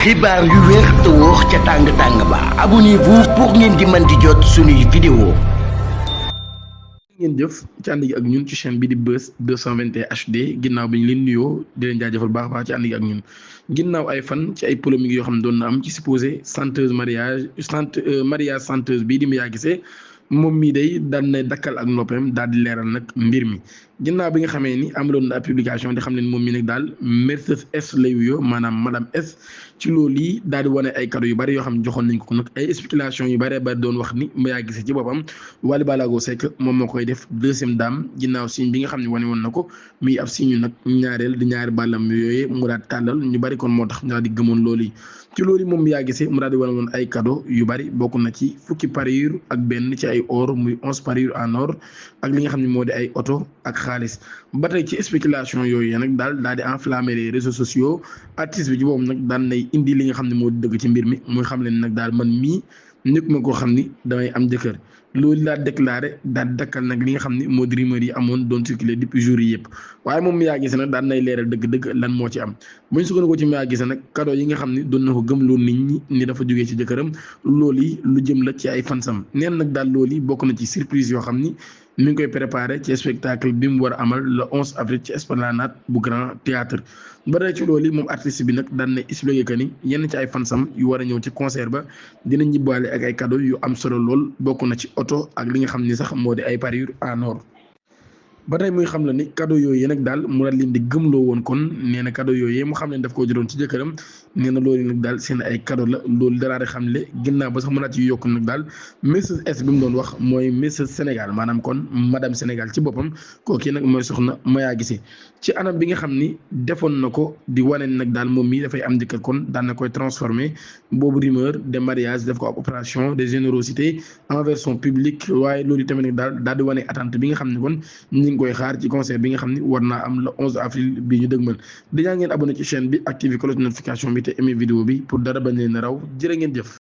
xibaar yu wér te wóor ca tàng-tàng ba abonnez-vous pour ngeen di mën di jot suñuy vidéo. ngeen jëf ci ànd gi ak ñun ci chaîne bi di Buzz 221 HD ginnaaw bi ñu leen nuyoo di leen jaajëfal baax a baax ci ànd gi ak ñun ginnaaw ay fan ci ay polémiques yoo xam ne doon na am ci supposé mariage chanteuse bii di Mia Guissé moom mii day daan na dakkal ak noppam daal di leeral nag mbir mi ginnaaw bi nga xamee ni amaloon na ab publication di xam ne moom mii nag daal Mercedes S lay wuyoo maanaam madame S ci loolu yi daal di wane ay cadeau yu bari yoo xam ne joxoon nañ ko nag ay explication yu bari bari doon wax ni Mia Guissé ci boppam Wally Ballago Seck moom moo koy def deuxième dame ginnaaw signe bi nga xam ne wane woon na ko muy ab signe nag ñaareel di ñaari bàllam yooyu mu daal di tàllal ñu bari kon moo tax ñu daal di gëmoon loolu yi ci loolu moom Mia Guissé mu daal di wane woon ay cadeau yu bari bokk na ci fukki parure ak benn ci ay or muy 11 parure en or ak li nga xam ne moo di ay oto ak xaalis ba tey ci spéculation yooyu nag daal di enflammer les réseaux sociaux artiste bi ci boobu nag daan nay indi li nga xam ne moo di dëgg ci mbir mi muy xam leen nag daal man mii nit ma koo xam ni damay am jëkkër loolu laa déclaré daal dakkal nag li nga xam ne moo di rumeur yi amoon doon circulé depuis jours yi yëpp waaye moom Mia Guissé nag daan nay leeral dëgg-dëgg lan moo ci am buñ sukkandikoo ci Mia Guissé nag cadeau yi nga xam ne doon na ko gëmloo nit ñi ni dafa jógee ci jëkkëram loolu yi lu jëm la ci ay fansam neen nag daal loolu yi bokk na ci surprise yoo xam ni mi ngi koy préparé ci spectacle bi mu war a amal le 11 avril ci esplanade bu Grand Théâtre ba tey ci loolu moom artiste bi nag daan na expliqué que ni yenn ci ay fansam yu war a ñëw ci concert ba dina ñibbaale ak ay cadeau yu am solo lool bokk na ci oto ak li nga xam ni sax moo di ay parure en or. ba tey muy xam la ni cadeau yooyu nag daal mu daal leen di gëmloo woon kon nee na cadeau yooyu mu xam ne daf koo jëloon ci jëkkëram nee na loolu nag daal seen ay cadeau la loolu daraa di xam le ginnaaw ba sax mën naa ci yokk nag daal Mrs S bi mu doon wax mooy Mrs Sénégal maanaam kon madame Sénégal ci boppam kooki nag mooy soxna Mia Guissé ci anam bi nga xam ni defoon na ko di wane nag daal moom mii dafay am jëkkër kon daan na koy transformé boobu rumeur de mariage def ko ab opération de générosité envers son public waaye loolu tamit nag daal di wane attente bi nga xam ne kon ñu ngi koy xaar ci concert bi nga xam ni war naa am le 11 avril bi ñu dëgmal dañaa ngeen abonné ci chaîne bi activé cloche de notification bi te aimé vidéo bi pour dara bañ leen a raw jërë ngeen jëf